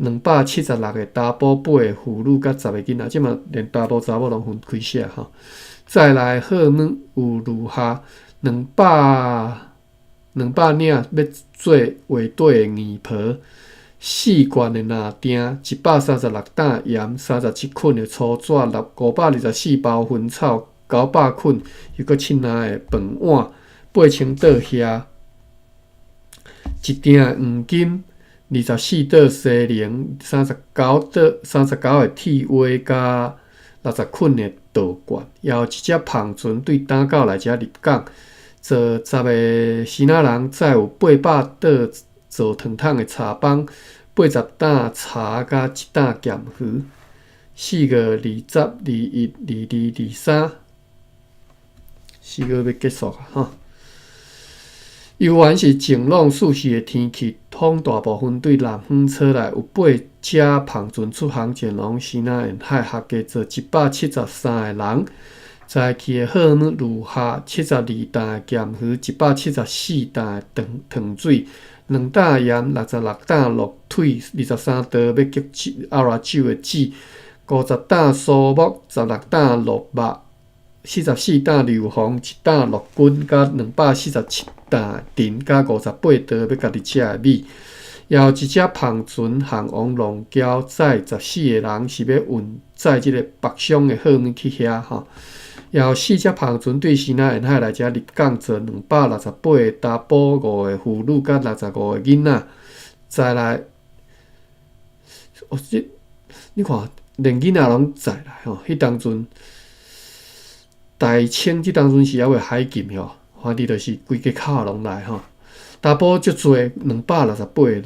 276个查埔、8个婦女佮10个囡仔，這馬連查埔查某攏分開寫吼。再來貨物有如下： 200領欲做畫底的硬皮，四罐的藍鋛，136擔鹽，37捆的粗紙，524包薰草，900捆又閣凊林的飯碗，8000桌蝦，一鋛黃金，24桌西寧，39桌39个鐵鍋，佮60捆的稻罐，也有一隻帆船對打狗來遮入港，載10个支那人，載有800桌做糖桶的柴枋，80擔茶佮一擔鹹魚。4月20、21、22、23，4月欲結束啊！吼，猶原是晴朗舒適的天氣，風大部分對南方吹來，有八隻帆船出航前往支那沿海，合計載173個人。載去的貨物如下：72擔鹹魚，174擔糖糖水，2擔鹽，66擔鹿腿，23袋欲激阿拉酒的紙，50擔蘇木，16擔鹿肉，44擔硫磺，1擔鹿筋，佮247擔藤，佮58袋欲家己食的米。也有一隻帆船航往龍嶠，載14個人，是欲運載這个北上的貨物去遐吼。也有四隻帆船對支那沿海來遮入港，載268個查埔、5個婦女佮65個囡仔，載來。哦，這你看，連囡仔攏載來吼。彼當陣大清這當陣是猶未海禁吼，反正就是規家口攏來吼。查埔足濟，268個人，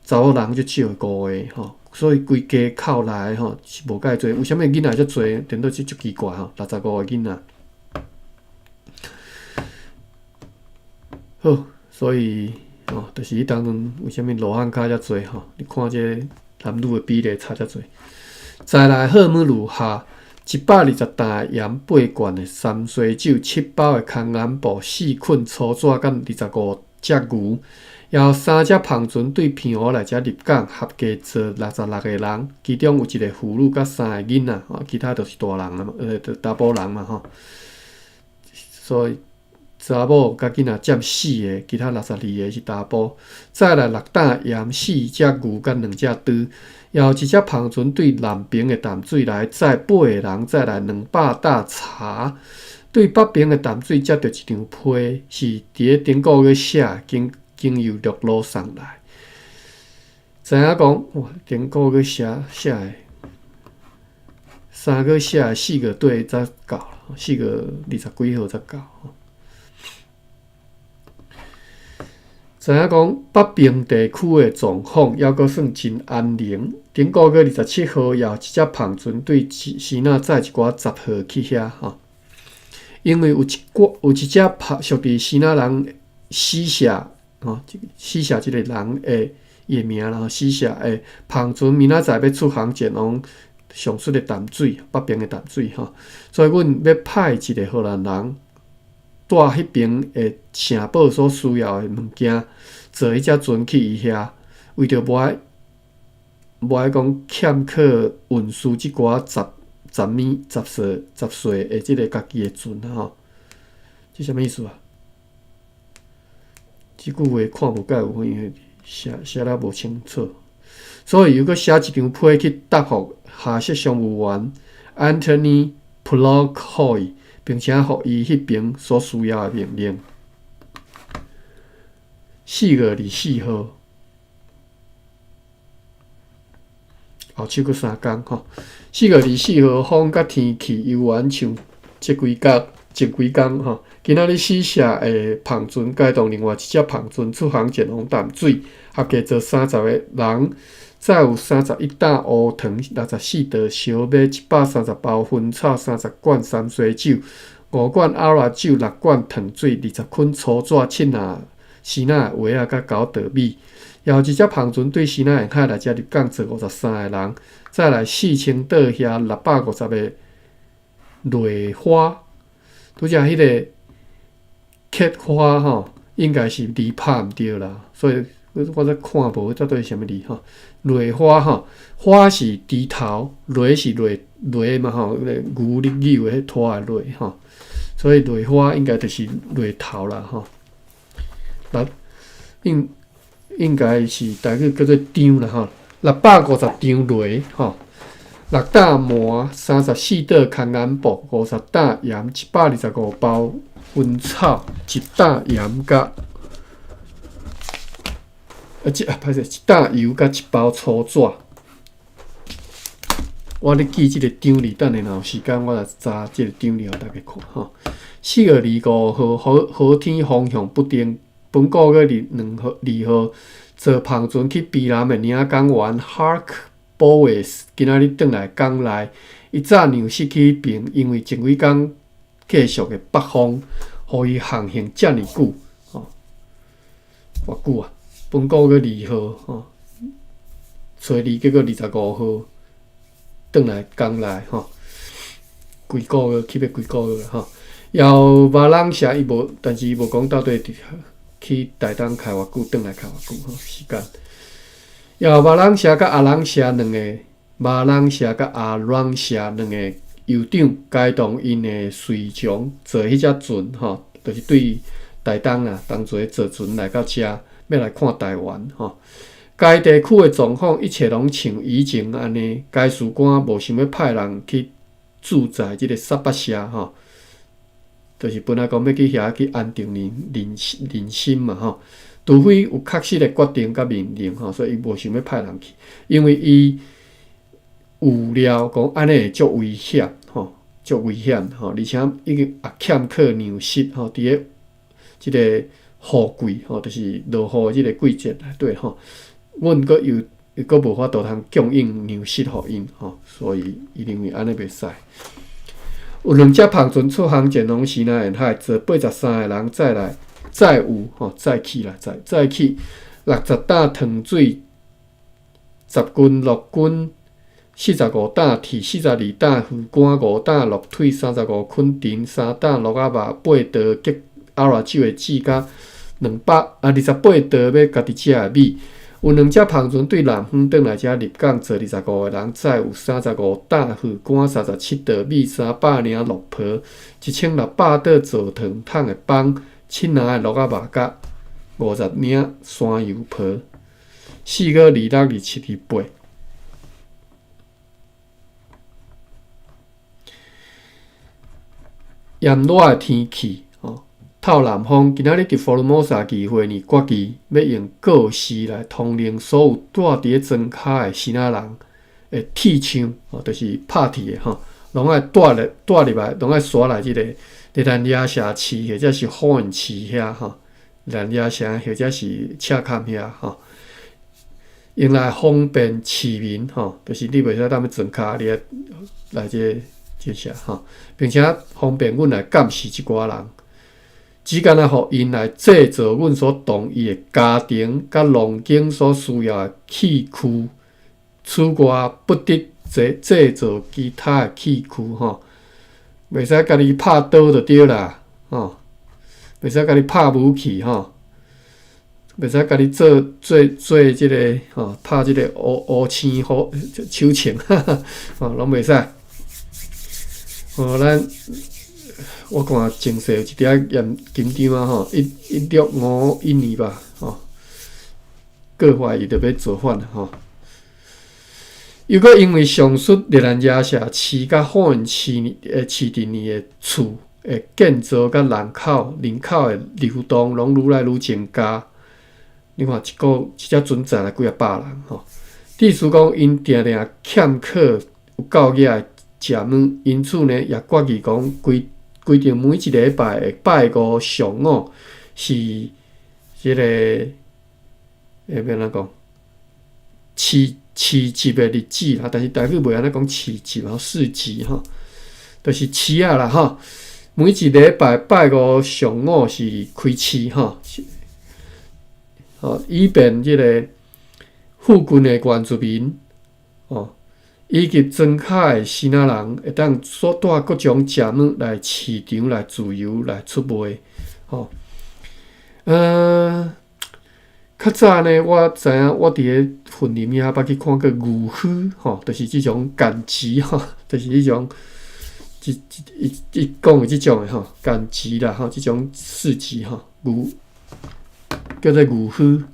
查某人足少五个吼。所以規家口來吼是無介濟，為啥物囡仔遮濟？顛倒是足奇怪吼，65個囡仔。好，所以吼，就是彼當陣為啥物羅漢跤遮濟吼？你看這个男女的比例差遮濟。再來貨物如下：120擔鹽，8罐的三水酒，7包的空眼布，4捆粗紙，佮25隻牛。也有三隻帆船對澎湖來遮入港，合計載66個人，其中有一个婦女佮三个囡仔，其他就是大人啊嘛，查埔人嘛吼。所以查某佮囡仔佔四个，其他62個是查埔。再來6擔鹽，4隻牛佮2隻豬，也有一隻帆船對南爿的淡水來載8個人，再來200擔茶。對北爿的淡水接著一張批，是佇咧頂個月寫經。經由陸路送來，知影講哇？頂個月寫寫的，三月寫的，4月底才到，4月20幾號才到。知影講北平地區的狀況猶閣算真安寧。頂個月27號，也有一隻帆船對支那載一寡雜貨去遐吼，因為有一寡有一隻屬佇支那人死舍。吼，死舍這个人的伊的名啦，死舍的帆船明仔載欲出航前往上述的淡水，北爿的淡水吼，所以阮欲派一个荷蘭人帶彼爿的城堡所需要的物件，坐彼隻船去伊遐，為著無愛無愛講欠缺運輸這寡雜雜物雜碎雜碎的這个家己的船吼，這啥物意思啊？這句話看無蓋有，因為寫寫了無清楚，所以又閣寫一張批去答覆下設商務員 Anthony Plockhoy，並且予伊彼爿所需要的命令。4月24號，後手閣三工吼。4月24號，風佮天氣猶原像這幾工。前幾工吼，今仔日死舍的帆船改動另外一隻帆船出航前往淡水，合計載30個人，載有31擔烏糖、64袋燒麥、130包薰草、30罐三水酒、5罐阿拉酒、6罐糖水、20捆粗紙、七籃支那的萵仔佮9袋米。也有一隻帆船對支那沿海來遮入港，載53個人，再來4000桌遐650個犁花。拄才彼个刻花吼，應該是字拍毋對啦，所以我才看無這到底是啥物字吼。犁花吼，花是豬頭，犁是犁犁嘛吼，彼个牛咧扭的彼拖的犁吼，所以犁花應該就是犁頭啦吼。六應應該是台語叫做張啦吼，650張犁吼，六擔糜，34桌牽眼布，50擔鹽，125包薰草，一擔鹽佮啊，這啊歹勢，一擔油佮一包粗紙。我咧記這个張字，等下若有時間，我來查這个張字予大家看吼。4月25號，好好天風向不定。本個月二號二號坐帆船去卑南的領港員 Hark Boys，今仔日轉來港內。伊早糧食去彼爿，因為前幾工繼續的北風，予伊航行遮爾久，吼，偌久啊？本個月二號，吼，初二結果25號轉來港內，吼，幾個月去欲幾個月吼。猶馬朗社伊無，但是伊無講到底佇去台東開偌久，轉來開偌久吼時間。猶馬朗社佮阿朗社兩个，馬朗社佮阿朗社兩个酋長，偕同𪜶的隨從坐彼隻船吼，就是對台東啦，當初坐船來到遮，欲來看台灣吼。該地區的狀況一切攏像以前按呢，該事官無想欲派人去駐在這个薩巴社吼，就是本來講欲去遐去安定人人人心嘛吼，除非有確實的決定佮命令吼，所以伊無想欲派人去，因為伊預料講按呢會足危險吼，足危險吼，而且已經也欠缺糧食吼，佇咧這个雨季吼，就是落雨的這个季節內底吼。阮閣又又閣無法度通供應糧食予𪜶吼，所以伊認為按呢袂使。有兩隻帆船出航前往西南沿海，坐83個人載來載有吼載去啦，載載去60擔糖水，10斤鹿筋，45擔鐵，42擔魚乾，5擔鹿腿，35捆藤，3擔鹿仔肉，8桌結阿拉酒的酒，佮228桌欲家己食的米。有兩隻帆船對南方轉來遮入港，坐25個人，載有35擔魚乾、37桌米、300領鹿皮、1600桌做糖桶的枋、七籃的鹿仔肉，佮50領山羊皮。4月26、27、28。炎熱的天氣。透南風今仔日佇福爾摩沙議會呢決議，欲用告示來通令所有住佇咧莊跤的支那人的鐵匠，吼，就是拍鐵的吼，攏愛帶入帶入來，攏愛徙來這个熱蘭遮城市或者是好苑市遐吼，熱蘭遮城或者是赤崁遐吼，用來方便市民吼，就是你袂使踮咧莊跤，你愛來這个這啥吼，並且方便阮來監視這寡人。只干焦予𪜶來製造阮所同意的家庭佮農耕所需要的器具，此外不得製製造其他的器具吼，袂使家己拍刀就對啦，吼，袂使家己拍武器吼，袂使家己做做做這个吼，拍這个烏烏青火手槍，吼，攏袂使。吼，咱。我看情勢有一點仔嚴緊張啊吼，一1651年吧吼，閣懷疑著欲造反啊吼。又閣因為上述熱蘭遮城市佮好苑市的市鎮裡的厝的建造佮人口人口的流動攏愈來愈增加。你看一個一隻船載來幾仔百人吼，意思講𪜶定定欠缺有夠額的食物，因此呢也決議講規。規定每一禮拜的拜五上午是這个，欸，欲按怎講？市市集的日子啦，但是台語袂按呢講市集吼，市集吼，就是市仔啦吼。每一禮拜拜五上午是開市吼，吼，以便這个附近的原住民，吼。以及莊跤的支那人會當所帶各種食物來市場來自由來出賣，吼。較早呢，我知影我佇咧雲林遐捌去看過牛墟，吼，就是這種趕集，吼，就是彼種，這這伊伊講的這種的吼，趕集啦，吼，這種市集，吼，牛。叫做牛靴，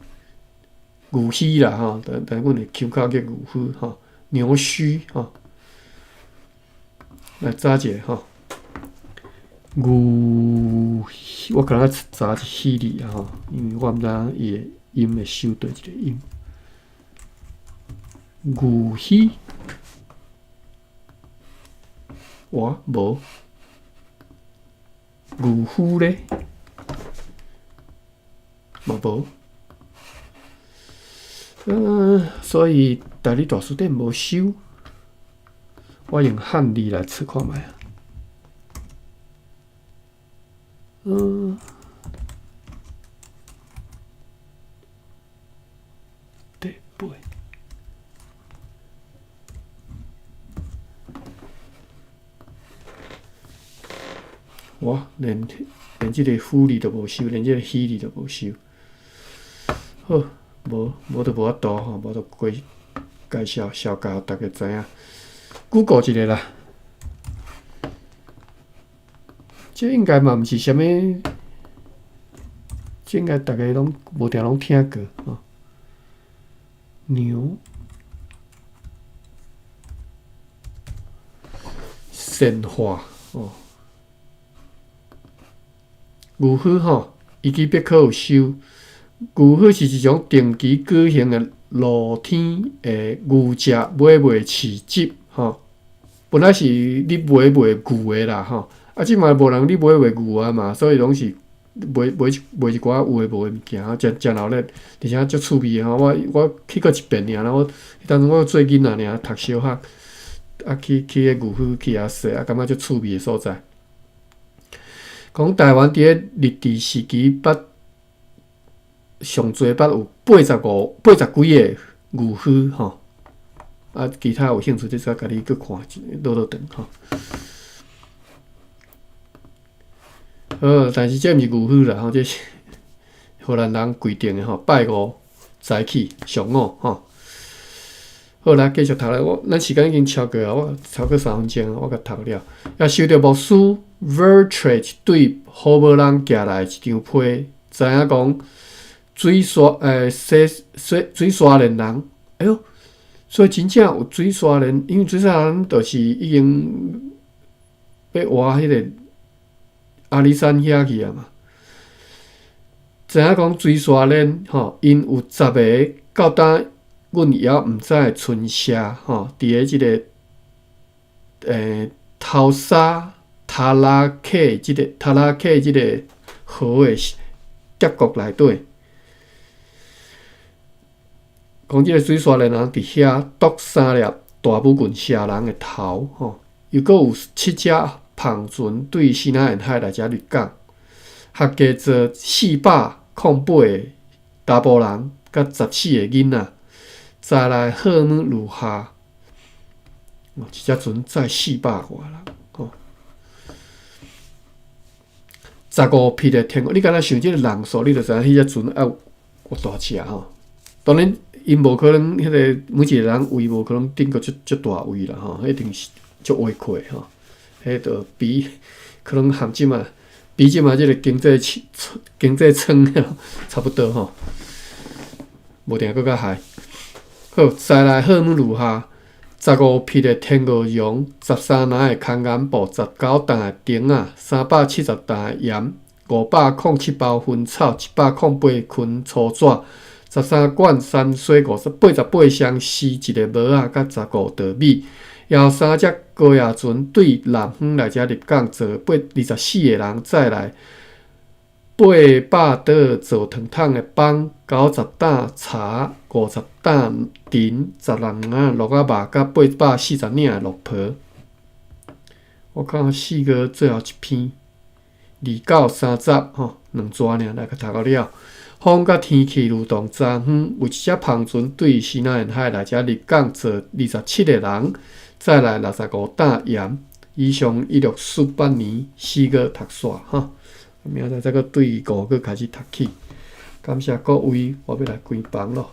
牛靴啦吼，但阮的腔口叫牛靴吼，牛須吼。來查一下吼，牛，我敢若查一虛字啊吼，因為我毋知影伊的音會收佗一個音。牛靴，哇，無。牛夫咧，嘛無。所以台語大辭典無收，我用漢字來測看覓啊。第八。哇，連這个夫字都無收，連這个虛字都無收。好，無就無法度吼，無就過介紹小教大家知影。Google 一下啦，這應該嘛毋是啥物，這應該大家攏無定攏聽過吼。牛神話哦。牛靴吼，維基百科有收。牛靴是一種定期舉行的露天的牛食買賣市集吼。本來是咧買賣牛的啦吼，啊，這馬無人咧買賣牛啊嘛，所以攏是賣一寡有的無的物件，誠誠鬧熱，而且足趣味的吼。我去過一遍爾啦，我彼當陣我做囡仔爾，讀小學，啊去彼牛靴去遐踅，啊感覺足趣味的所在。講台灣佇咧日治時期，捌上濟捌有80幾个牛靴吼。啊，其他有興趣，你再家己閣看一落落長吼。好，但是這毋是牛靴啦吼，這是荷蘭人規定的吼，拜五早起上午吼。好來繼續讀來，我咱時間已經超過啊，我超過3分鐘，我共讀了。也受著牧師 Vertrate 對好無人寄來一張批，知影講水沙洗水水沙連人，哎喲，所以真正有水沙連，因為水沙連就是已經欲活彼个阿里山遐去啊嘛。知影講水沙連吼，𪜶有10个到今阮猶毋知的村社吼，佇咧這个頭沙塔拉克這个塔拉克這个河的峽谷內底，講這个水沙連人佇遐剁三粒大武郡社人的頭吼，又閣有七隻帆船對西南沿海來遮入港，合計做408个查埔人，佮14个囡仔，再來荷姆魯下，一隻船載400外人，吼，15匹的天鵝，你敢若想這个人數，你就知影彼隻船愛有偌大隻吼。當然，𪜶無可能，彼个每一個人位無可能頂過遮大位啦吼，一定是足挖闊吼。彼就比可能含這馬比這馬這个經濟艙差不多吼，無定閣較害。好，再來荷姆魯下，15匹的天鵝絨，13籃的空岩布，19擔的釘仔，370擔的鹽，507包薰草，108捆粗紙，13管山水，88箱絲，一个帽仔，佮15袋米。也有三隻高壓船對南方來遮入港，坐24个人載來800桌做糖桶的枋，90擔茶，50擔藤，16領鹿仔肉，佮840領的鹿皮。我看4月最後一篇，2到30吼，兩逝爾來共讀到了。風佮天氣流動，昨昏有一隻帆船對西南沿海來遮入港，坐27个人，載來65擔鹽。以上1648年4月讀煞吼，明仔載再閣對5月開始讀起。感謝各位，我欲來關房囉。